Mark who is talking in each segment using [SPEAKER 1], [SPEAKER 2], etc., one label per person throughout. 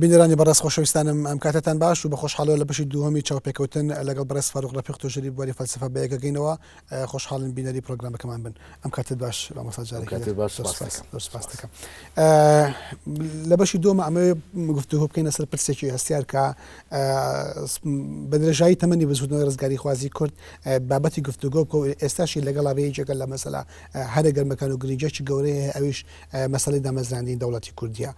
[SPEAKER 1] بینەرانی بەڕێز خۆشەویستانم ئەم کاتەتان باش و بە خۆشحاڵەوە لە بەشی دووهەمی چاوپێکەوتن لەگەڵ بەڕێز فاروق ڕەفیق توێژەری بواری فەلسەفە بەیەکەگەینەوە خۆشحاڵین بینەری پرۆگرامەکەمان بن ئەم کاتت باش مامۆستا جارێکی
[SPEAKER 2] کاتت
[SPEAKER 1] تر
[SPEAKER 2] باش،
[SPEAKER 1] زۆر
[SPEAKER 2] سپاس
[SPEAKER 1] سپاس
[SPEAKER 2] دەکەم.
[SPEAKER 1] زۆر سپاس دەکەم لە بەشی دووەمە ئەمەوێ گفتوگۆ بکەینە سەر پرسێکی هەستیار کە بە درێژایی تەمەنی بزووتنەوەی ڕزگاریخوازی کورد بابەتی گفتوگۆ بکە و ئێستاشی لەگەڵا بێ یەکێکە لە مەسەلە هەرە گەرمەکان و گرنگیەکی گەورەی هەیە ئەویش مەسەلەی دامەزراندنی دەوڵەتی کوردیە.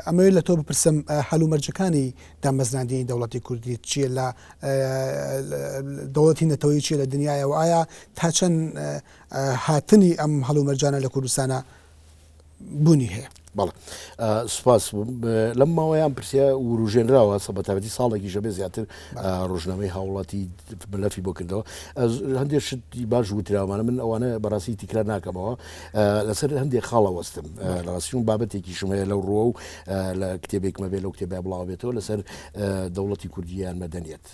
[SPEAKER 1] ئەمەوێت لە تۆ بپرسم هەلومەرجەکانی دامەزراندنی دەوڵەتی کوردی چییە لە دەوڵەتی نەتەوەی چییە لە دنیاە و ئایا تا چەند هاتنی ئەم هەلومەرجانە لە کوردستانە بوونی هەیە؟
[SPEAKER 2] بەڵێ سوپاس لەم ماوەیان پرسیە وروژێنراوە سە بەتابەتی ساڵێکی ژەبێ زیاتر ڕۆژنامەی هاوڵاتی مەلەفی بۆ کردەوە هەندێک شتی باش وتراوانە من ئەوانە بەڕاستی تیکرار ناکەمەوە لەسەر هەندێک خاڵە وەستم لە ڕاستیون بابەتێکیشم هەیە لەو ڕووە و لە کتێبێکمە بێ لەو کتێبە بڵاو بێتەوە لەسەر دەوڵەتی کوردیان مەدەنیەت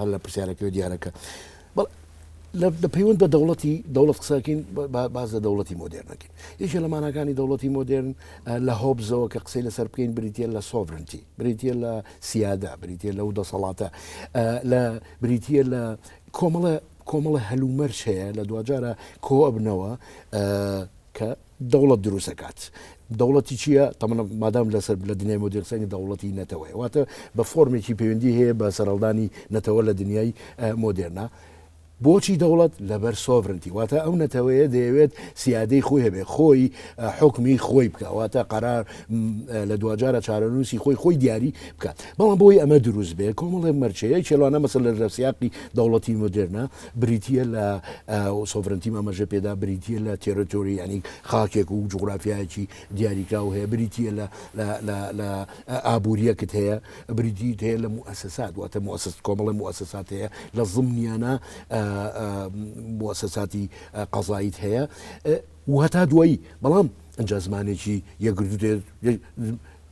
[SPEAKER 2] هەر لە پرسیارەکەی دیارەکە لە پەیوەند بە دەوڵەتی دەوڵەت قسەکەین باز لە دەوڵەتی مۆدێرنەکەین یەکێ لە ماناکانی دەوڵەتی مۆدێرن لە هۆبزەوە کە قسەی لەسەر بکەین بریتە لە sovereignty بریتە لە سیادە بریتە لەو دەسەڵاتە لە بریتە لە کۆمەڵە کۆمەڵە هەلومەرج هەیە لە دواجارە کۆ ئەبنەوە کە دەوڵەت دروست ئەکات. دەوڵەتی چییە؟ تەمەن مادام لەسەر لە دنیای مۆدێرن قسەین دەوڵەتی نەتەوەیە. واتە بە فۆرمێکی پەیوەندی هەیە بە سەرهەڵدانی نەتەوە لە دنیای مۆدێرنا. بۆچی دەوڵەت؟ لەبەر sovereignty واتە ئەو نەتەوەیە دەیەوێت سیادەی خۆی هەبێ، خۆی حوکمی خۆی بکا، واتە قەرار لە دواجارە چارەنووسی خۆی خۆی دیاری بکات. بەڵام بۆی ئەمە دروست بێ کۆمەڵێک مەرج هەیە، یەکێ لەوانە مەسەلەن لە سیاقی دەوڵەتی مۆدێرنا بریتییە لە sovereignty م ئاماژە پێدا بریتییە لە territory یانی خاکێک و جوگرافیایەکی دیاریکراو هەیە بریتییە لە لە لە لە ئابووریەکت هەیە بریتیت هەیە لە موئەسەسات واتە موئەسەس کۆمەڵی موئەسەسات هەیە لە زمنیانە موئەسەساتی قەزاییت هەیە و هەتا دوایی بەڵام ئەجا زمانێکی یەکگرتوو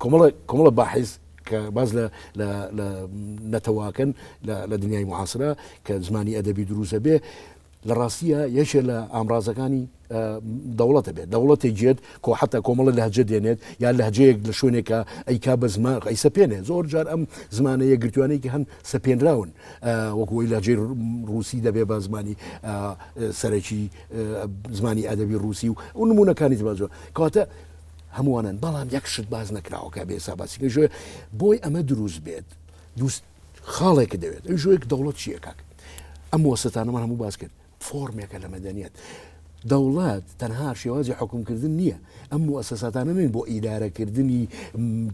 [SPEAKER 2] کۆمەڵە کۆمەڵە باحیس کە باس لە لە لە نەتەواکەن لە لە دنیای معاسرە کە زمانی ئەدەبی دروستە بێ لە ڕاستیە یەکێ لە ئامرازەکانی دەوڵەتە بێت دەوڵەتێک جێت کۆ حتا کۆمەڵە لەهجە دێنێت یا لەهجەیەک لە شوێنێکە ئەیکا بە زمان ئەیسەپێنێ زۆر جار ئەم زمانە یەکگرتوانەی کە هەن سەپێنراون وەکوی لەهجەی ڕوسی دەبێ بە زمانی سەرەکی زمانی ئەدەبی ڕوسی و و نمونەکانی تبازۆ کەواتە هەمووانن بەڵام یەک شت باس نەکراوە کە بێسا باسی کەین بۆی ئەمە دروست بێت دوست خاڵێکە دەوێت ئەو ژۆیەک دەوڵەت چییە کاک ئەم وەسەتانەمان هەموو باس کرد فۆرمێکە لە مەدەنیەت دەوڵەت تەنها شێوازی حکومکردن نییە ئەم موسەساتانە نین بۆ ئیدارەکردنی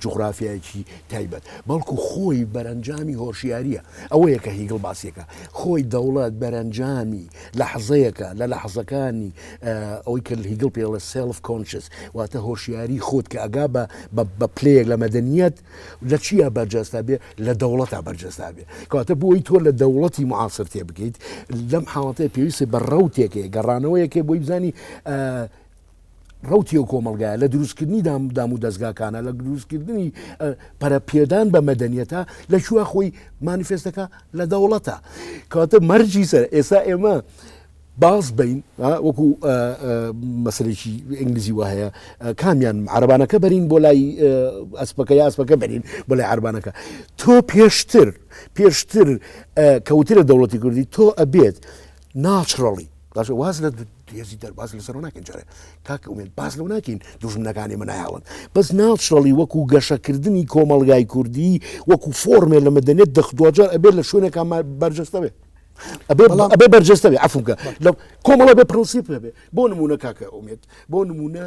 [SPEAKER 2] جوغرافیایەکی تایبەت بەڵکو خۆی بەرەنجامی هۆشیاریە ئەوەیە کە هیگڵ باسیەکە خۆی دەوڵەت بەرەنجامی لەحزەیەکە لە لەحزەکانی ئەوەی کە هیگڵ پێی ئەڵێ self conscious واتە هۆشیاری خود کە ئەگا بە بە پلەیەک لە مەدەنیەت لە چیا بەرجەستا بێ لە دەوڵەتا بەرجەستا بێ کەواتە بۆی تۆ لە دەوڵەتی معاصر تێ بگەیت لەم حاڵەتەیە پێویستی بە ڕەوتێکەیە گەڕانەوەیەکێ بۆی بزانی ڕەوتی ئەو کۆمەڵگایە لە دروستکردنی دام و دەزگاکانە لە دروستکردنی پەرەپێدان بە مەدەنیەتە لە کوێ خۆی مانیفێستەکە لە دەوڵەتە کەواتە مەرجی سەر ئێستا ئێمە باز بین وەکو مەسلێکی ئینگلیزی وە هەیە کامیان عربانەکە بەرین بۆ لای ئەسپەکە یا ئەسپەکە بەرین بۆ لای عربانەکە تۆ پێشتر پێشتر کەوترە دەوڵەتی کوردی تۆ ئەبێت naturally باشە واز لە هێزی دەرباز لەسەر ناکەین جارێ کاک ئومێد باز لەو ناکەین دوژمنەکانی مە نایاڵن بەس naturally وەکو گەشەکردنی کۆمەڵگای کوردی وەکو فۆرمێ لە مەدەنیەت دەخ دواجار ئەبێت لە شوێنێکا بەرجەستە بێ ئەبێ ئەبێ بەرجەستە بێ عەفوم کە لە کۆمەڵە بێ پرەنسیپ هەبێ بۆ نمونە کاکە ئومێد بۆ نمونە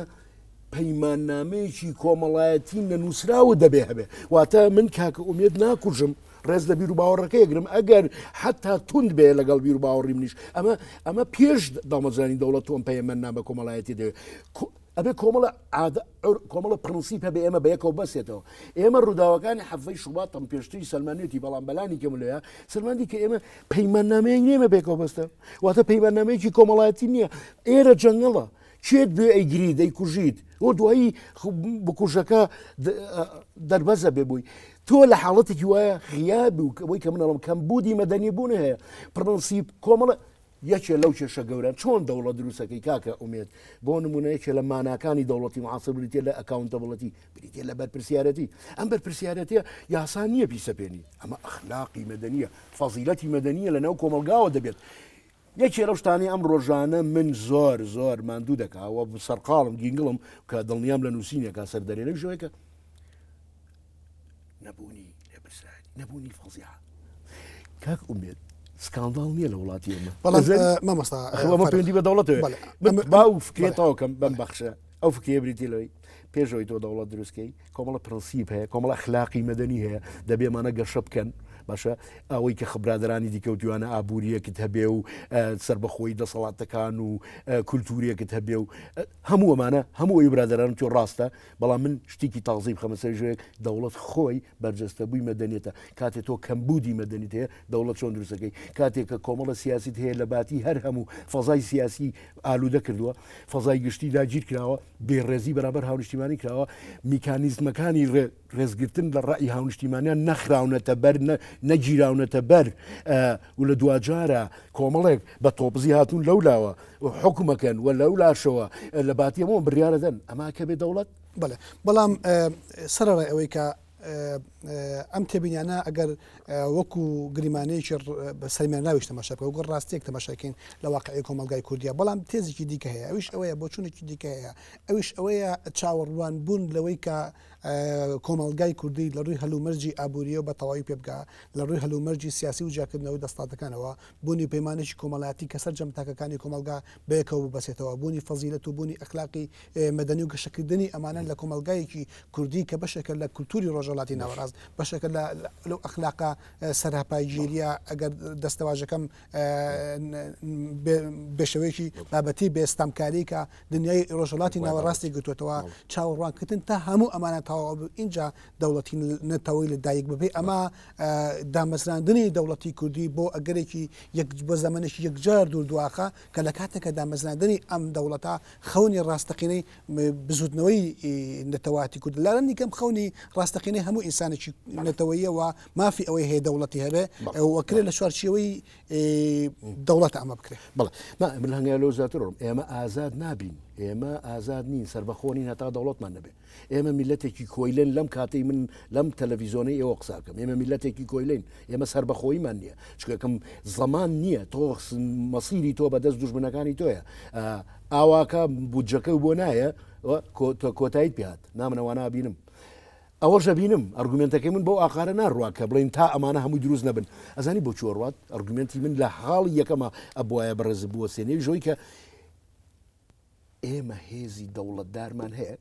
[SPEAKER 2] پەیماننامەیەکی کۆمەڵایەتی نەنووسراوە دەبێ هەبێ واتە من کاکە ئومێد ناکوژم ڕێز لە بیر و باوەڕەکەی ئەگرم ئەگەر حتا توند بێ لەگەڵ بیر و باوەڕی منیش ئەمە ئەمە پێش دامەزرانی دەوڵەت تۆم پەیماننامە کۆمەڵایەتی دەوێت ئەبێ کۆمەڵە کۆمەڵە پرنسیپ هەبێ ئێمە بەیەکەوە بەسێتەوە ئێمە ڕووداوەکانی حەڤەی شوباتم پێشتری سەلمانوێتی بەڵام بەلانی کەم لەوێ سەلماندی کە ئێمە پەیماننامەیەک نییە بێکەوە بەستە واتە پەیماننامەیەکی کۆمەڵایەتی نییە ئێرە جەنگەڵە کێت بێ ئەیگری دەیکوژیت و دوایی بکوژەکە دەربەزە بێ بووی تۆ لە حاڵەتێکی وایە غیاب و ئەوەی کە من ئەڵم کەمبوودی مەدەنی بوون هەیە پرەنسیپ کۆمەڵە. یەکێ لەو کێشە گەورە چۆن دەوڵەت دروستەکەی کاکە ئومێد بۆ نمونە یەکێ لە ماناکانی دەوڵەتی معاصر بریتە لە accountability بریتە لە بەرپرسیارەتی ئەم بەرپرسیارەتیە یاسا نییە بیسەپێنی ئەمە ئەخلاقی مەدەنیە فەزیلەتی مەدەنیە لە ناو کۆمەڵگاوە دەبێت یەکێ لەو شتانەی ئەم ڕۆژانە من زۆر زۆر ماندوو دەکا و سەرقاڵم گینگڵم کە دڵنیام لە نووسینێکا سەر دەرێ لەویش ئەوەیە کە نەبوونی لێپرسراوێتی نەبوونی فەزیحە کاک ئومێد سکانداڵ نییە لە وڵاتی ئێمە
[SPEAKER 1] بەڵام مامۆستا
[SPEAKER 2] ئەمە پەیوەندی بە دەوڵەتەوە با و فکرێ تەواوکەم بەم بەخشە ئەو فکرەیە بریتی لەوەی پێش ئەوەی تۆ دەوڵەت دروستکەی کۆمەڵە پرەنسیپ هەیە کۆمەڵە ئەخلاقی مەدەنی هەیە دەبێ ئەمانە گەشە بکەن باشە ئەوەی کە خبرادرانی دیکە و دوانە ئابووریەکت هەبێ و سربەخۆی دەسەڵاتەکان و کولتوریەکت هەبێ و هەموو ئەمانە هەموو ئەوی برادران تۆ ڕاستە بەڵام من شتێکی تازەی بخەمە سەر ژێک دەوڵەت خۆی بەرجەستەبووی مەدەنیەتە کاتێ تۆ کەمبوودی مەدەنیت هەیە دەوڵەت چۆن دروستەکەی کاتێک کە کۆمەڵە سیاسیت هەیە لە باتی هەر هەموو فەزای سیاسی ئالوودە کردووە فەزای گشتی داگیر کراوە بێڕێزی بەرامبەر هاونیشتیمانی کراوە، میکانیزمەکانی ڕێزگرتن لە ڕەئی هاونیشتیمانیان نەخراونەتە بەر، نەگیراونەتە بەر و لە دواجارا کۆمەڵێک بە تۆپزی هاتوون لەولاوە حوکمەکەن و لەولاشەوە لە باتی ئەمەوە بڕیارەدەن، ئەمە کە بێ دەوڵەت؟
[SPEAKER 1] بەڵێ، بەڵام سەرەڕای ئەوەی کە ئەم تێبینیانە ئەگەر وەکو گریمانەیەکی سەلمێنراویش تەماشا بکەین وەکو ڕاستیەک تەماشاکەین لە واقعی کۆمەڵگای کوردیا بەڵام تێزێکی دیکە هەیە ئەویش ئەوەیە بۆچوونێکی دیکە هەیە ئەویش ئەوەیە چاوەڕوان بوون لەوەی کە کۆمەڵگای کوردی لە ڕووی هەلومەرجی ئابووریەوە بە تەواوی پێ بگا لە ڕووی هەلومەرجی سیاسی و جیاکردنەوەی دەسەڵاتەکانەوە بوونی پەیمانێکی کۆمەڵایەتی کە سەرجەم تاکەکانی کۆمەڵگا بەیەکەوە ببەسێتەوە بوونی فەزیلەت و بوونی ئەخلاقی مەدەنی و گەشەکردنی ئەمانە لە کۆمەڵگایەکی کوردی کە بەشێکە لە کولتوری ڕۆژهەڵاتی ناوەڕاست، بەشێکە لە لەو ئەخلاقە سەراپایگیرییە، ئەگەر دەستەواژەکەم بە شێوەیەکی بابەتی بێ ستەمکاری کە دنیای ڕۆژهەڵاتی ناوەڕاستی گرتووەتەوە، چاوەڕوانکردن تا هەموو ئەمانە تەواو بن ئینجا دەوڵەتی نەتەوەی لە دایک ببێ، ئەمە دامەزراندنی دەوڵەتی کوردی بۆ ئەگەرێکی یەک بۆ زەمەنێکی یەکجار دوور دواخە کە لە کاتێکە دامەزراندنی ئەم دەوڵەتە خەونی ڕاستەقینەی بزوتنەوەی نەتەوایەتی کورد لالانی کەم خەونی ڕاستەقینەی هەموو ئینسانێکی نەتەوەیە و مافی ئەوەی هەیە دەوڵەتی هەبێ وەکرێ لە چوارچێوەی دەوڵەت ئەمە بکرێ.
[SPEAKER 2] بەڵێ ما من هەنگاو لەو زیاتر ڕۆم ئێمە ئازاد نابین ئێمە ئازاد نین سەربەخۆ نین هەتا دەوڵەتمان نەبێ ئێمە میلەتێکی کۆیلەن لەم کاتەی من لەم تەلەڤیزۆنەی ئێوە قسە بکەم ئێمە میلەتێکی کۆیلەین ئێمە سەربەخۆییمان نییە چونکە زەمان نییە تۆ مەسیری تۆ بەدەست دوژمنەکانی تۆیە ئاواکە بودجەکە بۆ نایە کۆتاییت پێهات نامنەوانە بینم ئەوەش ئەبینم ئەرگومێنتەکەی من بەو ئاقارە ناڕوا کە بڵین تا ئەمانە هەمووی دروست نەبن ئەزانی بۆ چوە ڕوات ئەرگومێنتی من لە حاڵی یەکەمە ئەبواە بەڕێز بوەسێنێ ژۆی کە ئێمە هێزی دەوڵەتدارمان هەیە؟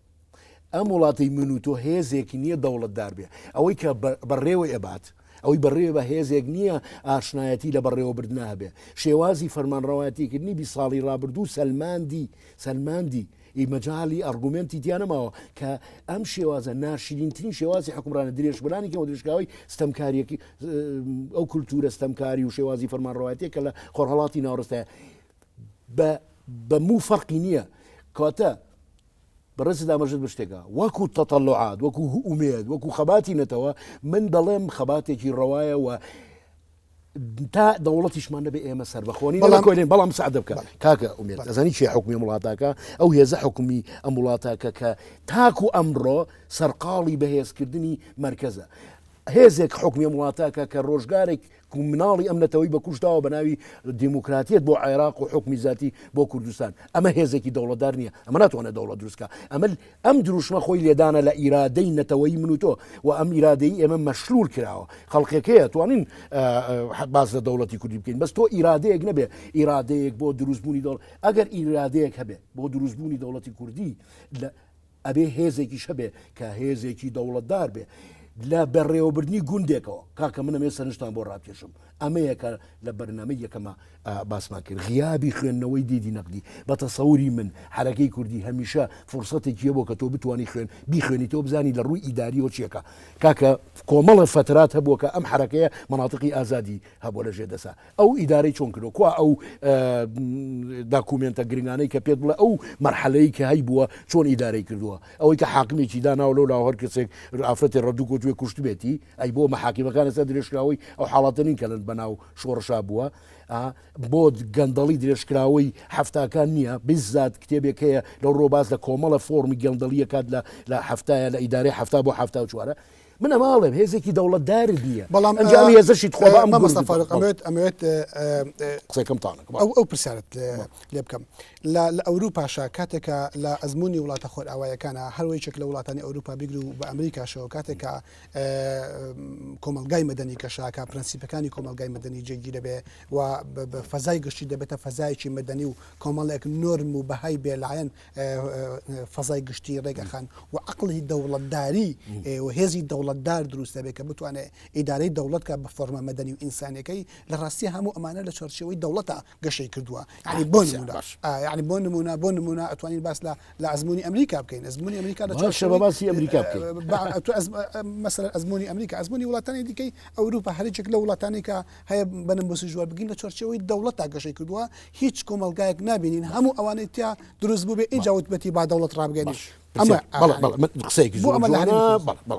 [SPEAKER 2] ئەم وڵاتەی من و تۆ هێزێک نییە دەوڵەتدار بێ. ئەوەی کە بەڕێوەی ئەبات، ئەوەی بەڕێوەی بە هێزێک نییە ئاشنایەتی لە بەڕێوەبردنا هەبێ. شێوازی فەرمانڕەوایەتیکردنی 20 ساڵی ڕابردوو سەلماندی، سەلماندی، ئی مەجالی ئەرگومێنتی تیا نەماوە کە ئەم شێوازە ناشرینترین شێوازی حوکمڕانە، درێژبرانی کەمە درێژکراوەی ستەمکارییەکەی ئەو کولتوورە ستەمکاری و شێوازی فەرمانڕەوایەتییە کە لە خۆرهەڵاتی ناوەڕاست هەیە. بە بە موو فەرقی نییە کەواتە بەڕێزت ئاماژەت بە شتێکە وەکو تەتەلوعات وەکو ئومێد وەکو خەباتی نەتەوە من دەڵێم خەباتێکی ڕەوایە و تا دەوڵەتیشمان نەبێ ئێمە سەربەخۆنی بەڵام کۆلێن بەڵام سەعدە بکە کاکە ئومێد ئەزانی چی حکومی ئەم وڵاتاکە ئەو هێزە حکومی ئەم وڵاتاکە کە تاکو ئەمڕۆ سەرقاڵی بەهێزکردنی مەرکەزە هێزێک حکومی ئەم وڵاتاکە کە ڕۆژگارێک مناڵی ئەم نەتەوەی بە کوشت داوە بە ناوی دیموکراتیەت بۆ عێراق و حوکمی زاتی بۆ کوردستان ئەمە هێزێکی دەوڵەتدار نییە ئەمە ناتوانێت دەوڵەت دروست کا ئەمە ئەم دروشمە خۆی لێدانە لە ئیرادەی نەتەوەی من و تۆ و ئەم ئیرادەی ئێمە مەشلول کراوە خەڵکەکەیە توانین باس لە دەوڵەتی کوردی بکەین بەس تۆ ئیرادەیەک نەبێ ئیرادەیەک بۆ دروستبوونی دەوڵ ئەگەر ئیرادەیەک هەبێ بۆ دروستبوونی دەوڵەتی کوردی لە ئەبێ هێزێکیش هەبێ کە هێزێکی دەوڵەتدار بێ لە بەڕێوەبردنی گوندێکەوە. کاکە من ئەمەوێ سەرنجتان بۆ ڕابکێشم ئەمەیە کە لە بەرنامەی یەکەما باسمان کرد غیابی خوێندنەوەی دیدی نەقدی بە تەسەوری من حەرەکەی کوردی هەمیشە فرسەتێکی هەبووە کە تۆ بتوانی خوێن بیخوێنیتەوە بزانی لە ڕووی ئیداریەوە چیەکە کاکە کۆمەڵە فەترات هەبووە کە ئەم حەرەکەیە مەناتقی ئازادی هەبووە لە ژێر دەسا ئەو ئیدارەی چۆن کردوە کوا ئەو داکومێنتە گرنگانەی کە پێت بڵێ ئەو مەرحەلەی کە هەیبووە چۆن ئیدارەی کردووە ئەوەی کە حاکمێکی داناوە لەو لاوە هەر کەسێک ئافرەتێ ڕەدوو کەوت. کردوێ کوشتبێتی ئەی بۆ مەحاکیمەکان لەسەر درێژکراوەی ئەو حاڵەتە نین کە لە بەناو شۆڕشا بووە بۆ گەندەڵی درێژکراوەی حەفتاکان نییە بزات کتێبێک هەیە لەو ڕۆ باس لە کۆمەڵە فۆرمی گەندەڵیە کات لە لە حەفتایە لە ئیدارەی حەفتا بۆ حەفتا و چوارە من ئەمە ئەڵێم هێزێکی دەوڵەتدارت نییە
[SPEAKER 1] بەڵام
[SPEAKER 2] ئەنجامی هێزەشی تخوا بە ئەم
[SPEAKER 1] مامۆستا فاروق ئەمەوێت ئەمەوێت
[SPEAKER 2] قسەکەم تانەکەم
[SPEAKER 1] ئەو ئەو پرسیارت لێ بکەم لە لە ئەوروپاشا کاتێکە لە ئەزمموی وڵاتە خۆرئاوایەکانە هەروەیەک لە وڵاتانی ئەوروپا بیگر و بە ئەمریکاشەوە کاتێکە کۆمەڵگای مەدەنی کەشاکە پرەنسیپەکانی کۆمەڵگای مەدەنی جێگیر دەبێ و فەزای گشتی دەبێتە فەزایەکی مەدەنی و کۆمەڵێک نۆرم و بەهای بێلایەن فەزای گشتی ڕێگەخان و عقلی دەوڵەتداری و هێزی دەوڵەتدار دروست دەبێت کە بتوانێت ئیدارەی دەوڵەت کە بە فۆرمە مەدەنی و ئینسانەکەی لە ڕاستی هەموو ئەمانە لە چوارچێوەی دەوڵەتە گەشەی کردووە یعنی بۆ نمونە یعنی بۆ نمونە بۆ نمونە ئەتوانین باس لە لە ئەزمموی ئەمریکا بکەین ئەزمموی ئەمریکا لە
[SPEAKER 2] چوارچێوە باسی ئەمریکا بکەین
[SPEAKER 1] مەسەلەن ئەزمموی ئەمریکا ئەزمموی وڵاتانی دیکەی ئەوروپا هەرێک لە وڵاتانی کە هەیە بەنم بۆ سیژوار بگین لە چوارچێوەی دەوڵەت تا گەشەی کردووە هیچ کۆمەلگایەک نبینین هەموو ئەوانەی تیا دروست بوو بێ ئینجا وتبەتی با دەوڵەت ڕابگەێنی
[SPEAKER 2] ئەمە قسەیەکی زۆر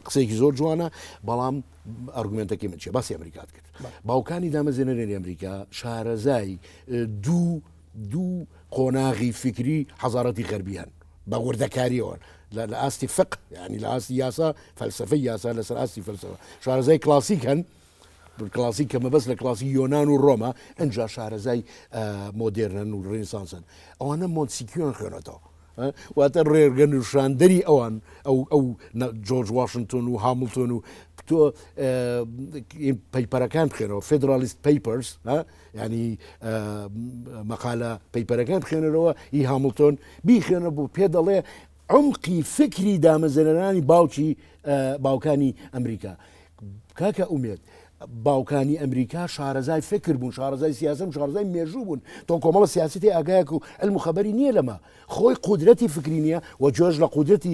[SPEAKER 2] قسەیەکی زۆر جوانە بەڵام ئەرگومنتەکەی من چیە باسی ئەمریکات کرد باوکانی دامەزێنەرێنی ئەمریکا شارەزای دوو دوو قۆناغی فیکری حەزارەتی غەربی هەن بە وردەکاریەوە لە ئاستی فق ینی لە ئاستی یاسا فەلسفەی یاسا لەسەر ئاستی فەلسفە شارەزای کلاسیک هەن کلاسیک کە مەبەست لە کلاسی یۆناان و ڕۆما ئەجا شارەزای مۆدێرنن و ڕێنسانسن ئەوانە مۆنتسکیۆیان خوێنێتەوە واتە ڕێگە نیشاندەری ئەوان ئەو ئەو جۆرج واشنگتۆن و هامڵتۆن و تۆ paper ەکان بخێنەوە Federalist Papers ینی مەقالە paper ەکان بخێنەرەوە ئی هامڵتۆن بیخێنە بۆ پێ دەڵێ عمقی فکری دامەزرێنانی باوکی باوکانی ئەمریکا کاکە ئومێد باوکانی ئەمریکا شارەزای فکر بوون شارەزای سیاسەت و شارەزای مێژوو بوون تۆ کۆمەڵە سیاسی ئاگایەک و علم و خەبەری نییە لەمە خۆی قودرەتی فکری نییە و جۆش لە قودرەتی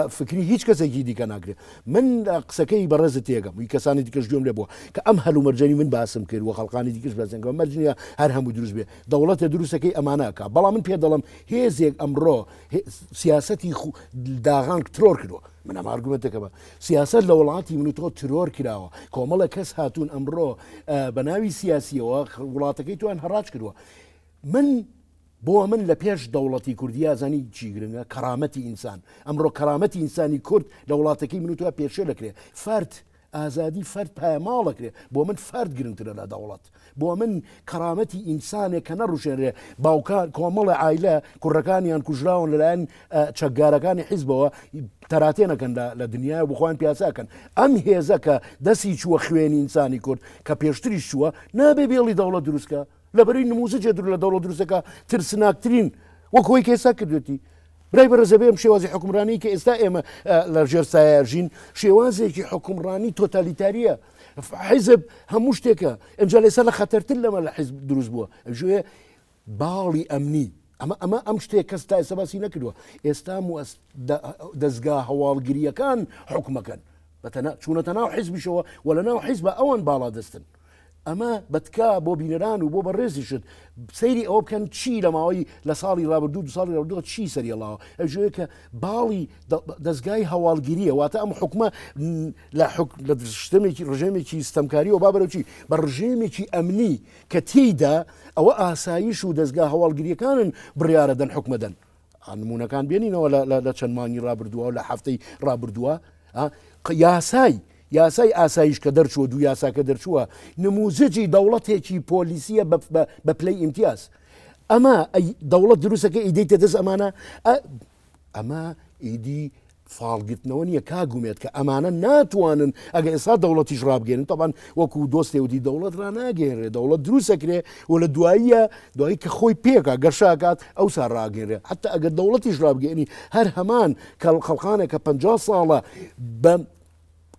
[SPEAKER 2] فکری هیچ کەسێکی دیکە ناگرێت من قسەکەی بەڕێزت تێگەم وی کەسانی دیکەش گوێم لێ بووە کە ئەم هەلومەرجەنی من باسم کرد و خەڵکانی دیکەش باسیان کرد مەرج نییە هەر هەموو دروست بێ دەوڵەتە دروستەکەی ئەمانە ئەکا بەڵام من پێ دەڵێم هێزێک ئەمڕۆ سیاسەتی داغان ترۆر کردووە من ئەم ئارگومنتەکەمە سیاسەت لە وڵاتی من و تۆ ترۆر کراوە کۆمەڵە کەس هاتوون ئەمڕۆ بە ناوی سیاسیەوە وڵاتەکەی توان هەڕاج کردووە من بۆ من لە پێش دەوڵەتی کوردیا زانی چی گرنگە کەرامەتی ئینسان ئەمڕۆ کەرامەتی ئینسانی کورد لە وڵاتەکەی من و تۆ پێشێل دەکرێ فەرد ئازادی فەرد پایەماڵ دەکرێ بۆ من فەرد گرنگترە لە دەوڵەت بۆ من کەرامەتی ئینسانێک کە نەڕوشێنرێ باوکان کۆمەڵە عایلە کوڕەکانیان کوژراون لەلایەن چەکگارەکانی حیزبەوە تەراتێ نەکەن لە دنیای بخۆیان پیاساکەن ئەم هێزە کە دەسی چووە خوێنی ئینسانی کورد کە پێشتریش چووە نابێ بێڵی دەوڵەت دروستکە لەبەرەی نموزجێ دوور لە دەوڵەت دروستەکە ترسناکترین وەک هۆی کە ئێستا کردوێتی برای بەڕێزە بێم شێوازی حکومڕانی کە ئێستا ئێمە لە ژێر سایەژین شێوازێکی حکومڕانی تۆتالیتاریە حیزب هەموو شتێکە ئەمجا لێسا لە خەتەرتر لەمە لە حیزب دروست بووە ئەژێ باڵی ئەمنی ئەمە ئەمە ئەم شتێک کەس تا ئێستا باسی نەکردووە ئێستا دەستگا هەواڵگریەکان حکومەکەن بەتەنا چوونەتە ناو حیزبیشەوە و لە ناو حیزبە ئەوان باڵا دەستن ئەمە بە تکا بۆ بینەران و بۆ بەڕێزیشت سەیری ئەوە بکەن چی لە ماوەی لە ساڵی ڕابردوو دو ساڵی ڕابردووە چی سەریڵاوە ئەژەیە کە باڵی دەستگای هەواڵگیریە واتە ئەم حکومە لە لە شتێکی ڕژێمێکی ستەمکاری و بابەرەوچی بە ڕژێمێکی ئەمنی کە تێیدا ئەوە ئاسایش و دەستگا هەواڵگریەکانن بڕیارە دەن حکومەدەن نمونەکان بێنینەوە لە چەند مانگی ڕابردووە لە هەفتەی ڕابردووە یاسای یاسای ئاسایش کە دەرچووە دوو یاساکە دەرچووە نموزجی دەوڵەتێکی پۆلیسیە بە پلەی ئیمتیاز ئەمە دەوڵەت دروستەکە ئیدەیتە دەست ئەمانە ئەمە ئیدی فاڵگرتنەوە نییە کاک ئومێد کە ئەمانە ناتوانن ئەگە ئێستا دەوڵەتیش ڕابگەێنن تەبان وەکو دۆستێ وتی دەوڵەت ڕناگەێنرێ دەوڵەت دروستەکرێ و لە دواییە دوایی کە خۆی پێکا گەشاکات ئەوسا ڕاگەێنرێ حتا ئەگەر دەوڵەتیش ڕابگەێنی هەر هەمان کەڵ خەڵقانێک کە 50 ساڵە بە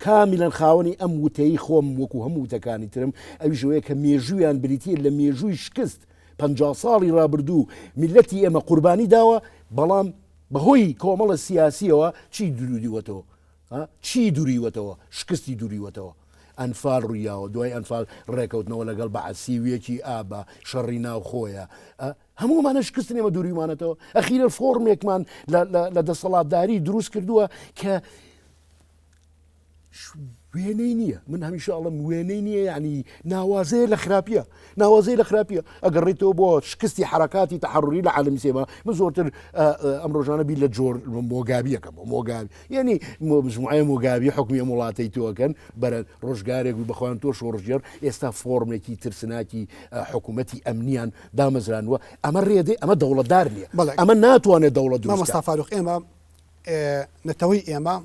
[SPEAKER 2] کامیلەن خاوەنی ئەم وتەی خۆم وەکو هەموو وتەکانی ترم ئەویش ئەوەیە کە مێژوویان بریتیە لە مێژووی شکست 50 ساڵی ڕابردوو میلەتی ئێمە قوربانی داوە بەڵام بەهۆی کۆمەڵە سیاسیەوە چی دروریوەتەوە چی دوریوەتەوە شکستی دوریوەتەوە ئەنفال ڕوویاوە دوای ئەنفال ڕێکەوتنەوە لەگەڵ بەعسی ویەکی ئابە شەڕی ناوخۆیە هەموومانە شکستن ئێمە دوریمانەتەوە ئەخیرە فۆرمێکمان لە دەسەڵاتداری دروست کردووە کە وێنەی نییە من هەمیشە ئەڵم وێنەی نییە یعنی ناوازەیە لە خراپیە ناوازەی لە خراپیە ئەگەڕێتەوە بۆ شکستی حرکاتی تەحڕری لە عالمی سێما من زۆرتر ئەم ڕۆژانە بیر لە جۆر مۆگابیەکەم بۆ مۆگابی یعنی مجموعەی مۆگابی حکمی ئەم وڵاتەی تۆکەن بەرە ڕۆژگارێک و بەخوان تۆ شۆڕژێر ئێستا فۆرمێکی ترسناکی حکوومەتی ئەمنیان دامەزرانوە ئەمە ڕێدەی ئەمە دەوڵەتدار نییە ئەمە ناتوانێت دەوڵەت
[SPEAKER 1] مامۆستا فاروق ئێمە نەتەوەی ئێمە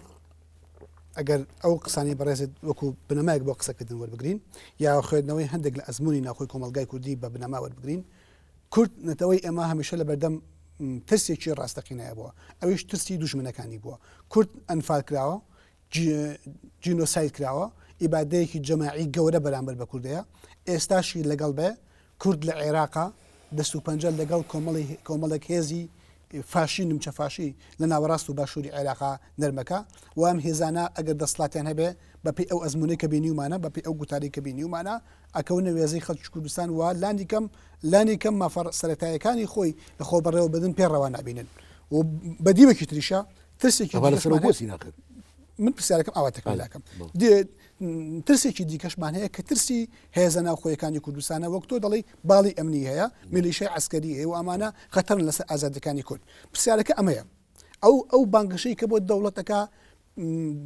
[SPEAKER 1] ئەگەر ئەو قسانەی بەڕێزت وەکو بنەمایەک بۆ قسەکردن وەربگرین یا خوێندنەوەی هەندێک لە ئەزموونی ناوخۆی کۆمەڵگای کوردی بە بنەما وەربگرین، کورد نەتەوەی ئێمە هەمیشە لە بەردەم ترسێکی ڕاستەقینەیە بووە، ئەویش ترسی دوژمنەکانی بووە. کورد ئەنفال کراوە، جینۆساید کراوە، ئیبادەیەکی جەماعی گەورە بەرامبەر بە کوردەیە، ئێستاشی لەگەڵ بێ کورد لە عێراقا دەست و پەنجە لەگەڵ کۆمەڵی کۆمەڵێک هێزی فاشی نمچە فاشی لە ناوەڕاست و باشووری عێراقا نەرمەکە و ئەم هێزانە ئەگەر دەسڵاتیان هەبێ بەپێی ئەو ئەزموونەی کە بینیومانە بەپێی ئەو گوتارەی کە بینیومانە ئەکەونە وێزەی خەڵکی کوردستان و لانی کەم لانی کەم مافە سەرەتایەکانی خۆی لە خۆ بەڕێوەبردن پێ ڕەوا نابینن و بە دیوێکی تریشە ترسێکی من پرسیارەکەم ئاوا تەکمیل ئەکەم ترسێکی دیکەشمان هەیە کە ترسی هێزە ناوخۆیەکانی کوردستانە وەک تۆ دەڵێی باڵی ئەمنی هەیە میلیشای عەسکەری هەیە و ئەمانە خەتەرن لەسەر ئازادیەکانی کورد پرسیارەکە ئەمەیە ئەو ئەو بانگەشەی کە بۆ دەوڵەتەکە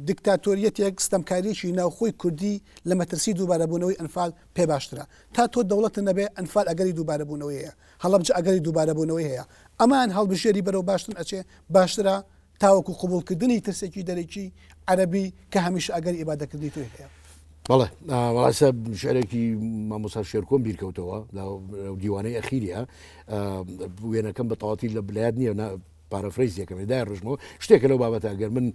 [SPEAKER 1] دیکتاتۆریەتێک ستەمکاریەکی ناوخۆی کوردی لە مەترسی دووبارەبوونەوەی ئەنفال پێ باشترە تا تۆ دەوڵەتە نەبێ ئەنفال ئەگەری دووبارەبوونەوەی هەیە هەڵەبجە ئەگەری دووبارەبوونەوەی هەیە ئەمان هەڵبژێری بەرەو باشتر ئەچێ باشترە تاوەکو قبوڵکردنی ترسێکی دەرەکی عەرەبی کە هەمیشە ئەگەری ئیبادەکردنی تۆی هەیە.
[SPEAKER 2] بەڵێ وەڵا شعرێکی مامۆستا شێرکۆم بیرکەوتەوە لە دیوانەی ئەخیریە وێنەکەم بە تەواتی لە بلاد نییە paraphrase یەکەم دای ڕژمەوە شتێکە لەو بابەتە ئەگەر من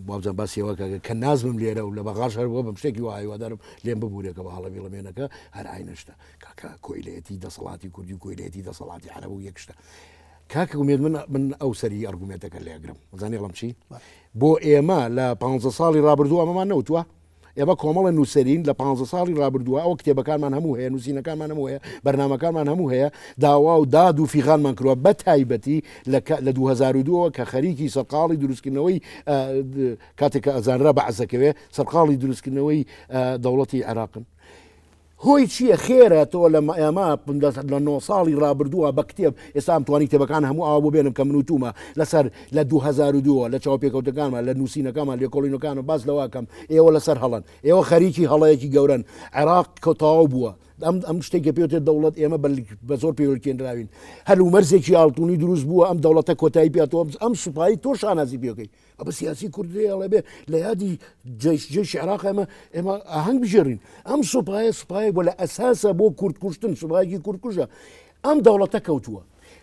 [SPEAKER 2] وابزان باسی ئەوە کە کە نازمم لێرە و لە بەغاش هەر بووە بەم شتێکی وا هیوادارم لێم ببوورێ کە بە هەڵە بیڵێم وێنەکە هەر ئاینەشتە کاکە کۆیلەتی دەسەڵاتی کوردی و کۆیلەتی دەسەڵاتی عەرەب و یەک شتە کاکە ئومێد من من ئەو سەری ئەرگومێنتەکە لێگرم زانی ئەڵم چی بۆ ئێمە لە پ ساڵی ڕابردوو ئەمەمان نەوتووە ئێمە کۆمەڵە نووسەرین لە پ ساڵی ڕابردووە ئەوە کتێبەکانمان هەموو هەیە نووسینەکانمان هەموو هەیە بەرنمەکانمان هەموو هەیە داوا و داد و فیغانمان کردووە بە تایبەتی لە 2002ەوە کە خەریکی سەرقاڵی دروستکردنەوەی کاتێک کە ئەزانرا بە عزەکەوێ سەرقاڵی دروستکردنەوەی دەوڵەتی عێراقن هۆی چیە خێرە تۆ لە ئێمە لە نۆ ساڵی ڕابردووە بە کتێب ئێستا ئەم توانی کتێبەکان هەموو ئاوا بۆ بێنم کە من وتومە لەسەر لە 2002 لە چاوپێکەوتەکانمان لە نووسینەکانمان لێکۆڵینەکانم باس لەوە کەم ئێوە لەسەر هەڵەن ئێوە خەریکی هەڵەیەکی گەورەن عێراق کە تەواو بووە ئەم ئەم شتێک کە پێوتێت دەوڵەت ئێمە بە زۆر پێوەلکێنراوین هەل و مەرزێکی ئاڵتونی دروست بووە ئەم دەوڵەتە کۆتایی پێاتەوە ئەم سوپایی تۆ شانازی پێکەی ئەبە سیاسی کورد لێ ئەڵێ بێ لە یادی جەیش جەیشی عێراق ئێمە ئێمە ئاهەنگ بژێڕین ئەم سوپایە سوپایە بۆ لە ئەساسە بۆ کورد کوشتن سوپایەکی کورد کوژە ئەم دەوڵەتە کەوتووە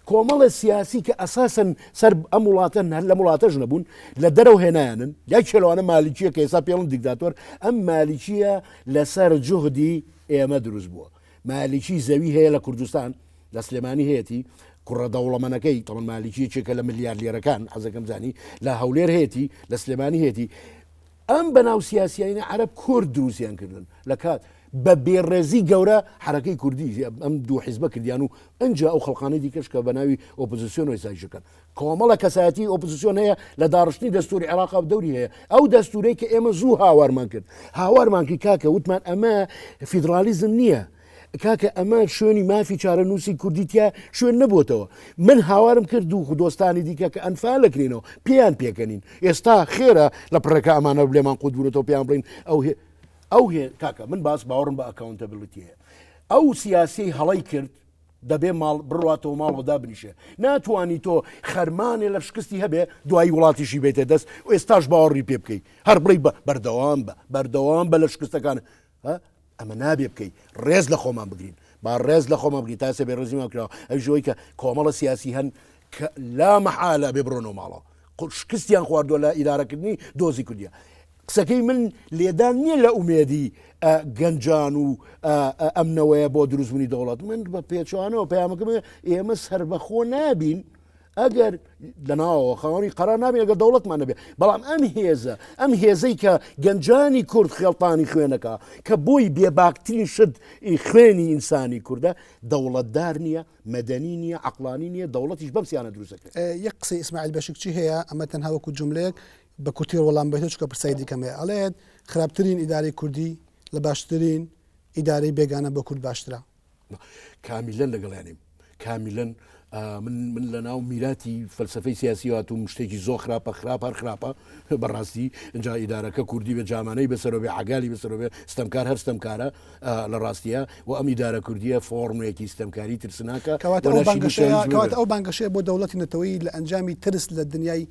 [SPEAKER 2] کۆمەڵە سیاسی کە ئەساسن سەر ئەم وڵاتە هەر لەم وڵاتەش نەبوون لە دەرەوە هێنایانن یا کێلوانە مالیکیە کە ئێستا پێڵن دیکتاتۆر ئەم مالیکیە لەسەر جوهدی ئێمە دروست بووە مالیکی زەوی هەیە لە کوردستان لە سلێمانی هەیەتی کوڕە دەوڵەمەنەکەی تەمەن مالیکی یەکێکە لە ملیارلێرەکان حەزەکەم زانی لە هەولێر هەیەتی لە سلێمانی هەیەتی ئەم بەناو سیاسیانە عەرەب کورد دروستیان کردن لە کات بە بێڕێزی گەورە حرەکەی کوردی ئەم دوو حیزبە کردیان و ئەجا ئەو خەڵقانی دیکەش کە بە ناوی ئۆپۆزیسیۆن و ئێستایشەکەن کۆمەڵە کەسایەتی ئۆپۆزیسیۆن هەیە لە داڕشتنی دەستوری عێراق و دەوری هەیە ئەو دەستورەی کە ئێمە زوو هاوارمان کرد هاوارمان کرد کاکە وتمان ئەمە فیدرالیزم نییە کاکە ئەمە شوێنی مافی چارەنووسی کوردی تیا شوێن نەبووتەوە من هاوارم کرد و دۆستانی دیکە کە ئەنفال دەکرێنەوە پێیان پێکەنین ئێستا خێرە لە پڕێکە ئەمانە لێمان قوت بوونەتەوە پێیان بڵین ئەو ئەو هێ کاکە من باس باوەڕم بە accountability هەیە ئەو سیاسی هەڵی کرد دەبێ ماڵ بڕواتەوە ماڵەوە دابنیشێ ناتوانی تۆ خەرمانێ لە شکستی هەبێ دوایی وڵاتیشی بێتە دەست و ئێستاش باوەڕی پێ بکەی هەر بڵێی بە بەردەوام بە بەردەوام بە لە شکستەکان ئەمە نابێ بکەی ڕێز لە خۆمان بگرین با ڕێز لە خۆمان بگرین تا ئێستا بێ ڕێزیمان کراوە ئەویش ئەوەی کە کۆمەڵە سیاسی هەن کە لا مەحالە بێ بڕۆنەوە ماڵەوە شکستیان خواردووە لە ئیدارەکردنی دۆزی کوردیە قسەکەی من لێدان نییە لە ئومێدی گەنجان و ئەمنەوەیە بۆ دروستبوونی دەوڵەت من بە پێچوانەوە پەیامەکەم ئێمە سربەخۆ نابین ئەگەر لەناوەوە خاوەنی قەرار نابین ئەگەر دەوڵەتمان نەبێ بەڵام ئەم هێزە ئەم هێزەی کە گەنجانی کورد خێڵتانی خوێنەکە کە بۆی بێباکترین شت خوێنی ئینسانی کوردە دەوڵەتدار نییە مەدەنی نییە عقلانی نییە دەوڵەتیش بەم سیانە دروستەکرێت
[SPEAKER 1] یەک قسەی ئیسماعیل بەشکچی هەیە ئەمە تەنها وەکو جملەیەک. بە کورتی وەڵام بێتەوە چونکە پرسیاری دیکەم هەیە ئەڵێت خراپترین ئیدارەی کوردی لە باشترین ئیدارەی بێگانە بۆ کورد باشترە.
[SPEAKER 2] کامیلەن لەگەڵیانیم کامیلەن من من لە ناو میراتی فەلسفەی سیاسی هاتووم شتێکی زۆر خراپە خراپ هەر خراپە بەڕاستی اینجا ئیدارەکە کوردی بێ جامانەی بەسەرەوە بێ عگالی بەسەرەوە بێ ستەمکار هەر ستەمکارە لە ڕاستیە و ئەم ئیدارە کوردیە فۆرمێکی ستەمکاری ترسناکە
[SPEAKER 1] کەواتە ئەو بانگەشەیە کەواتە ئەو بانگەشەیە بۆ دەوڵەتی نەتەوەیی لە ئەنجامی ترس لە دنیای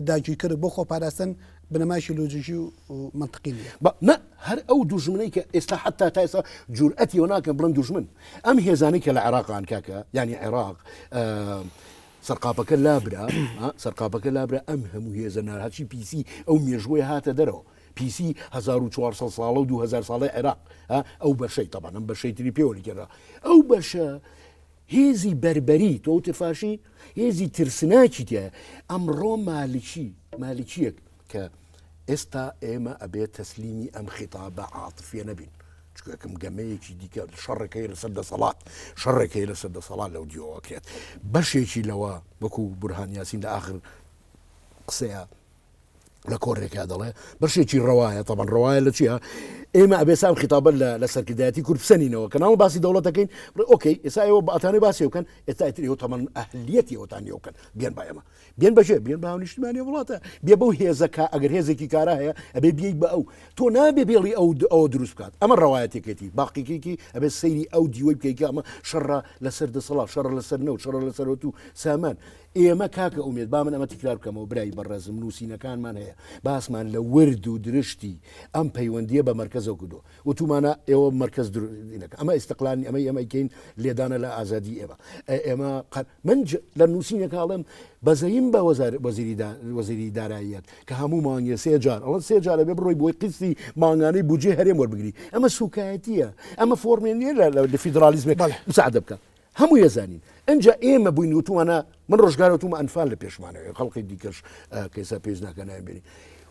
[SPEAKER 1] داگیرکەر بۆ خۆپاراستن بنەمایەکی لۆجیکی و مەنتقی نییە.
[SPEAKER 2] بە نا هەر ئەو دوژمنەی کە ئێستا حەتا تا ئێستا جورئەتی ئەوە ناکەن بڵێن دوژمن ئەم هێزانەی کە لە عێراقان کاکە یانی عێراق سەرقاپەکە لابرا سەرقاپەکە لابرا ئەم هەموو هێزە ناهەرچی پیسی ئەو مێژوەی هاتە دەرەوە پیسی 1400 ساڵە و 2000 ساڵی عێراق ئەو بەشەی تەبان ئەم بەشەی تری پێوە لکێنرا ئەو بەشە هێزی بەربەری تۆ وتت فاشی هێزی ترسناکی تایە ئەمڕۆ مالکی مالکیەک کە ئێستا ئێمە ئەبێ تەسلیمی ئەم خیتابە عاتفیە نەبین چکەکەم گەمەیەکی دیکە شەڕەکەی لەسەر دەسەڵات شەڕێکەی لەسەر دەسەڵات لەو دیۆوەکرێت بەشێکی لەوە وەکو بورهان یاسین لە ئاخر قسەیە لە کۆڕێکا دەڵێ بەشێکی ڕەوایە تەبەن ڕەوایە لە چیە ئێمە ئەبێ سام خیتابە لە لە سەرکردایەتی کورد بسەنینەوە کە ناوە باسی دەوڵەتەکەین okay ئێستا ئێوە بەتانێ باسی بکەن ئێستا ئیتر ئێوە تەمەن ئەهلیەتی ئەوتان نیە بکەن بێن با ئێمە بێن بەژێ بێن بە هاونیشتمانی وڵاتە بێ بەو هێزەکە ئەگەر هێزێکی کارا هەیە ئەبێ بیت بە ئەو تۆ نابێ بێڵی ئەو ئەوە دروست بکات ئەمە ڕەوایەتێکێتی باقیکێکی ئەبێ سەیری ئەو دیوەی بکەیت کە ئەمە شەڕە لەسەر دەسەڵات شەڕە لەسەر نەوت شەڕە لەسەر و سامان ئێمە کاکە ئومێد با من ئەمە تکرار بکەمەوە برای بەڕێزم نووسینەکانمان هەیە باسمان لە ورد و درشتی ئەم پەیوەندیە بە مەرکەزەوە کردووە وتومانە ئێوە مەرکەز درینەکە ئەمە ئیستقلال ئەمە ئێمە کەین لێدانە لە ئازادی ئێمە ئێمە من لە نووسینەکە ئەڵێم بەزەیم بە وەزیری وەزیری داراییەت کە هەموو مانگێ سێ جار ئەڵەن سێ جارە بێ بڕۆی بۆی قیستی مانگانەی بودجەی هەرێم وەربگری ئەمە سوکایەتیە ئەمە فۆرمێن نییە لە فیدرالیزمێک مساعدە بکە هەمووی ئەزانین ئنجا ئێمە بووین وتومانە من ڕۆژگار وتومە ئەنفال لە پێشمانەوە خەڵقی دیکەش کەسا پێویست ناکە ناوی بێنین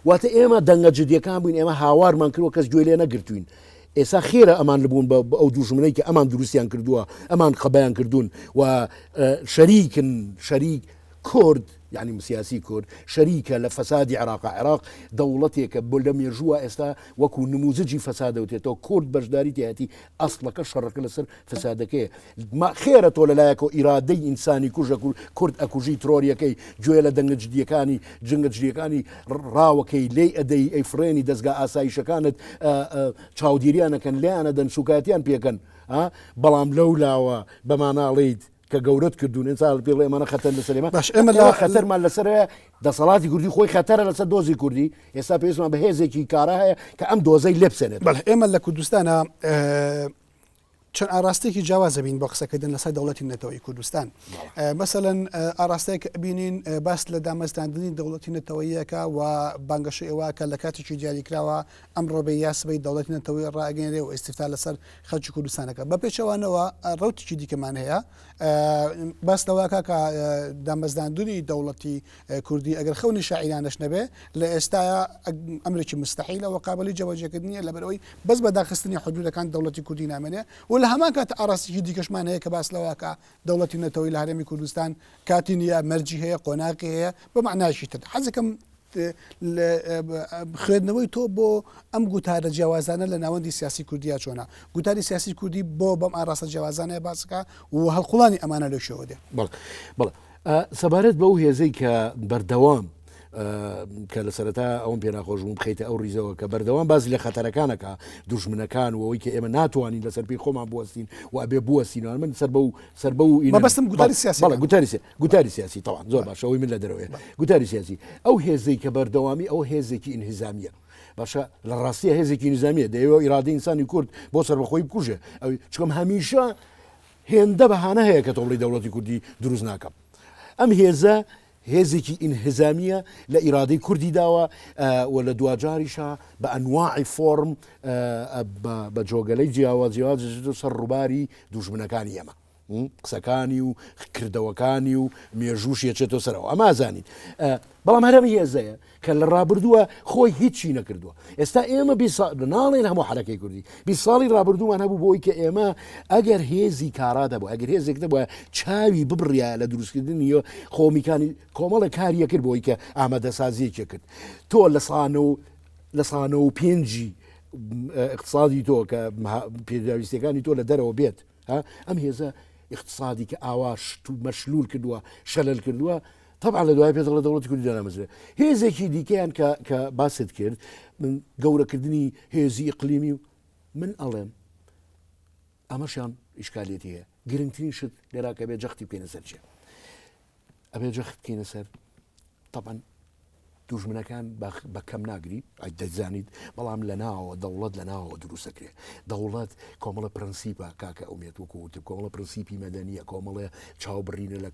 [SPEAKER 2] واتە ئێمە دەنگە جدیەکان بووین ئێمە هاوارمان کردوە کەس گوێ لێ نەگرتوین ئێسا خێرە ئەمان لبوون بە ئەو دوژمنەی کە ئەمان دروستیان کردووە ئەمان قەبیان کردوون و شەریکن شەریک کورد یانی سیاسی کورد شەریکە لە فەسادی عێراقا، عێراق دەوڵەتێکە بۆ لە مێژووە ئێستا وەکو نموزجی فەساد دەوترێتەوە، کورد بەشداری تیایەتی، ئەسڵەکە شەڕەکە لەسەر فەسادەکەیە، ما خێرە تۆ لەلایەکەوە ئیرادەی ئینسانی کوژ کورد ئەکوژی ترۆریەکەی گوێ لە دەنگە جدیەکانی جنگە جدیەکانی ڕاوەکەی لێی ئەدەی ئەیفڕێنی دەزگا ئاسایشەکانت چاودێریان ئەکەن لێیان ئەدەن سوکایەتیان پێکەن بەڵام لەو لاوە بەمانە ئەڵێیت کە گەورەت کردوون ئینسا پێ بڵێ ئەمانە خەتەر لەسەر ئێمە
[SPEAKER 1] باش ئێمە لە
[SPEAKER 2] ئێمە خەتەرمان لەسەرە دەسەڵاتی کوردی خۆی خەتەرە لەسەر دۆزی کوردی ئێستا پێویستمان بە هێزێکی کارا هەیە کە ئەم دۆزەی لێ بسێنێت
[SPEAKER 1] بەڵێ ئێمە لە کوردستانە چەند ئاراستەیەکی جیاواز ئەبین بۆ قسەکردن لەسەر دەوڵەتی نەتەوەی کوردستان مەسەلەن ئاراستەیەک ئەبینین باس لە دامەزراندنی دەوڵەتی نەتەوەیەکە و بانگەشەی ئەوە کە لە کاتێکی دیاریکراوە ئەمڕۆ بێ یا سبەی دەوڵەتی نەتەوەی ڕائەگەیەنرێ و ئیستیفتا لەسەر خەڵکی کوردستانەکە بە پێچەوانەوە ڕەوتێکی دیکەمان هەیە باس لەوەکە کە دامەزراندنی دەوڵەتی کوردی ئەگەر خەونی شاعیرانەش نەبێ لە ئێستایا ئەمرێکی مستحیلە و قابلی جێبەجێکردن نییە لەبەرئەوەی بەس بە داخستنی حدودەکان دەوڵەتی کوردی نامێنێ و لە هەمان کات ئاراستێکی دیکەشمان هەیە کە باس لەوەکە دەوڵەتی نەتەوەی لە هەرێمی کوردستان کاتی نییە مەرجی هەیە قۆناغی هەیە بە مەعنایەکی تر حەزەکەم خوێندنەوەی تۆ بۆ ئەم گوتارە جیاوازانە لە ناوەندی سیاسی کوردیا چۆنە؟ گوتاری سیاسی کوردی بۆ بەم ئاراستە جیاوازانەیە باسەکە و هەڵقوڵانی ئەمانە لەو شێوە دێ؟
[SPEAKER 2] بەڵێ بەڵێ سەبارەت بەو هێزەی کە بەردەوام کە لە سەرەتا ئەوم پێ ناخۆش بووم بخەیتە ئەو ریزەوە کە بەردەوام باز لە خەتەرەکانەکە دوژمنەکان و ئەوەی کە ئێمە ناتوانین لەسەر پێی خۆمان بوەستین و ئەبێ بوەستینەوە من سەر بەو سەر بەو
[SPEAKER 1] مەبەستم گوتاری سیاسی
[SPEAKER 2] بەڵێ گوتاری گوتاری سیاسی تەوان زۆر باشە ئەوەی من لە دەرەوەیە گوتاری سیاسی ئەو هێزەی کە بەردەوامی ئەو هێزێکی ئینهزامیە باشە لە ڕاستیە هێزێکی نظامیە دەیەوە ئیرادەی ئینسانی کورد بۆ سەربەخۆی بکوژێ ئەو چکم هەمیشە هێندە بەهانە هەیە کە تۆ بڵێی دەوڵەتی کوردی دروست ناکەم ئەم هێزە هێزێکی ئینهزامیە لە ئیرادەی کوردی داوە و لە دواجاریشا بە ئەنواعی فۆرم بە جۆگەلەی جیاواز جیاواز سەر ڕووباری دوژمنەکانی ئێمە. قسەکانی و کردەوەکانی و مێژووش یەچێتەوە سەرەوە ئەمە ئەزانین بەڵام هەرەم هێزەیە کە لە ڕابردووە خۆی هیچی نەکردووە ئێستا ئێمە ناڵێن هەموو حرەکەی کوردی بی ساڵی ڕابردوومان هەبوو بۆی کە ئێمە ئەگەر هێزی کارا دەبوو ئەگەر هێزێک دەبووە چاوی ببڕە لە دروستکردنی خۆمیکانی کۆمەڵە کاریە کرد بۆی کە ئامادەسازیەکێ کرد تۆ لە سانە و لە سانە و پێنجی اقتصادی تۆ کە پێداویستەکانی تۆ لە دەرەوە بێت ئەم هێزە اقتصادی کە ئاوا مەشلول کردووە شەلل کردووە طبعا لە دوای پێ دەڵێ دەوڵەتی کوردی دانامەزرێ هێزێکی دیکەیان کە کە باست کرد من گەورەکردنی هێزی ئیقلیمی و من ئەڵێم ئەمەشیان ئیشکالێتی هەیە گرنگترین شت لێرا کە بێ جەختی بکەینە سەر چیە ئەبێ جەخت بکەینە سەر طبعا دوژمنەکان بە کەم ناگری دەزانیت بەڵام لە ناوە دەوڵەت لە ناوەوە دروستەکرێ دەوڵەت کۆمەڵە پرەنسیپە کاکە ئومێد وەکو وتم کۆمەڵە پرەنسیپی مەدەنیە کۆمەڵێ چاوبڕینە لە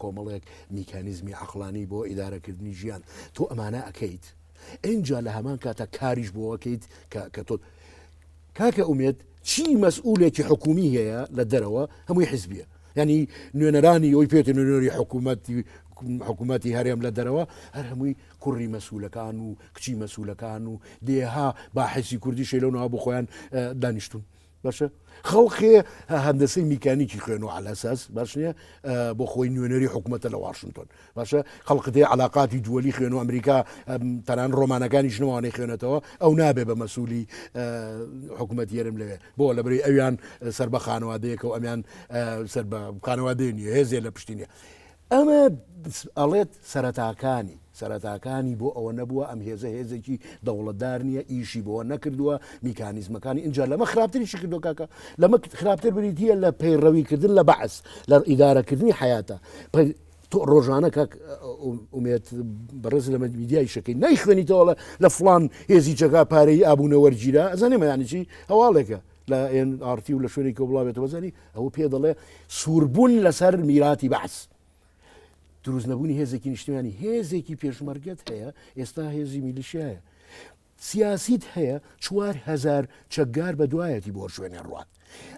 [SPEAKER 2] کۆمەڵێک میکانیزمی عەقڵانی بۆ ئیدارەکردنی ژیان تۆ ئەمانە ئەکەیت ئینجا لە هەمان کاتا کاریش بۆ ئەکەیت کە کە تۆ کاکە ئومێد چی مەسئولێکی حکومی هەیە لە دەرەوە هەمووی حزبیە ینی نوێنەرانی ئەوی پێێتە نوێنەری حکوومەتی حکوومەتی هەرێم لە دەرەوە هەر هەمووی کوڕی مەسولەکان و کچی مەسولەکان و دێها باحسی کوردیشی لەو ناوە بۆ خۆیان دانیشتون باشە خەڵکێ هەندەسەی میکانیکی خوێن و عەلەساس باش نییە بۆ خۆی نوێنەری حکوومەتە لە واشنگتۆن باشە خەڵک دێ علااقاتی دووەلی خوێن و ئەمریکا تەنان ڕۆمانەکانی ژنەوانەی خوێنێتەوە ئەو نابێ بە مەسوولی حکوومەت یەرم لەوێ بۆ لە بری ئەویان سەر بە خانەوادەیەکە و ئەمیان سەر بە خانەوادەیە نیە هێزێ لە پشتی نیە ئەمە ئەڵێت سەرەتاکانی سەرەتاکانی بۆ ئەوە نەبووە ئەم هێزە هێزێکی دەوڵەتدار نییە ئیشی بۆ نەکردووە میکانیزمەکانی ئینجا لەمە خراپتریشی کردو کاکە لەمە خراپتر بریتە لە پەیڕەویکردن لە بەعس لە ئیدارەکردنی حیاتە تۆ ڕۆژانە کاک ئومێت بەڕێز لە میدیای شەکەی نایخوێنیتەوە لە فلان هێزی چەکا پارەی ئابوونە وەرگیرا ئەزانێ مەیانی چی هەواڵێکە لە ئێن ئاڕتی و لە شوێنێکەوە بڵاوێتەوە زانی ئەوە پێ دەڵێ سووربوون لەسەر میراتی بەعس دروست نەبوونی هێزێکی نیشتمانی هێزێکی پێشمەرگەت هەیە ئێستا هێزی میلیشیایە سیاسیت هەیە 4هزار چەکگار بە دوایەتی بۆ شوێنێ ڕوات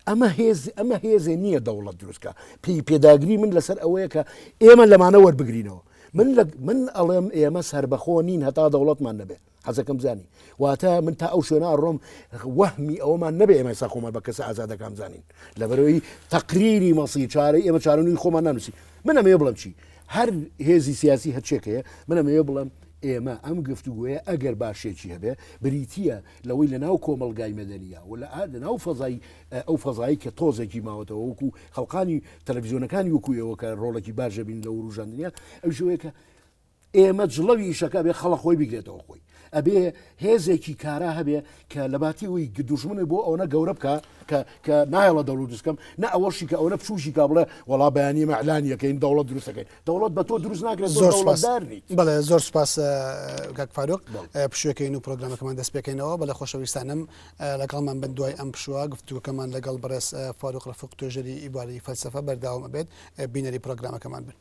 [SPEAKER 2] ئەمە هێز ئەمە هێزێ نییە دەوڵەت دروستکە پێی پێداگری من لەسەر ئەوەیە کە ئێمە لەمانە وەربگرینەوە من لە من ئەڵێم ئێمە سربەخۆ نین هەتا دەوڵەتمان نەبێت حەزەکەم بزانی واتە من تا ئەو شوێنە ئەڕۆم وەهمی ئەوەمان نەبێ ئێمە ئێستا خۆمان بە کەسە ئازادەکان بزانین لەبەرەوەی تەقریری مەسی چارەی ئێمە چارەنووی خۆمان نانووسی من ئەمەوێ بڵێم چی هەر هێزی سیاسی هەرچێک هەیە من ئەمەوێ بڵێم ئێمە ئەم گفتوگۆیە ئەگەر باشێکی هەبێ بریتییە لەوەی لە ناو کۆمەڵگای مەدەنیە و لە ناو فەزای ئەو فەزایی کە تۆزێکی ماوەتەوە وەکو خەڵقانی تەلەڤیزیۆنەکانی وەکو ئێوە کە ڕۆڵێکی باش دەبین لە وروژاندنیا ئەویش ئەوەیە کە ئێمە جڵەوی ئیشەکە ئەبێ خەڵک خۆی بیگرێتەوە خۆی ئەبێ هێزێکی کارا هەبێ کە لە باتی ئەوی دوژمنی بۆ ئەوەنە گەورە بکە کە کە نایەڵە دەوڵەت دروست کەم نە ئەوەشی کە ئەوەنە بچووکی کا بڵێ وەڵا بەیانی ئێمە ئیعلانی ئەکەین دەوڵەت دروست ئەکەین دەوڵەت بە تۆ دروست ناکرێت تۆ
[SPEAKER 1] زۆر سپاس
[SPEAKER 2] دەوڵەتدار نیت.
[SPEAKER 1] بەڵێ زۆر سپاس کاک فاروق پشووەکەین و پرۆگرامەکەمان دەست پێکەینەوە بەڵێ خۆشەویستانم لەگەڵمان بن دوای ئەم پشووە گفتوگۆکەمان لەگەڵ بەڕێز فاروق ڕەفیق توێژەری بواری فەلسەفە بەرداوام ئەبێت بینەری پرۆگرامەکەمان بن.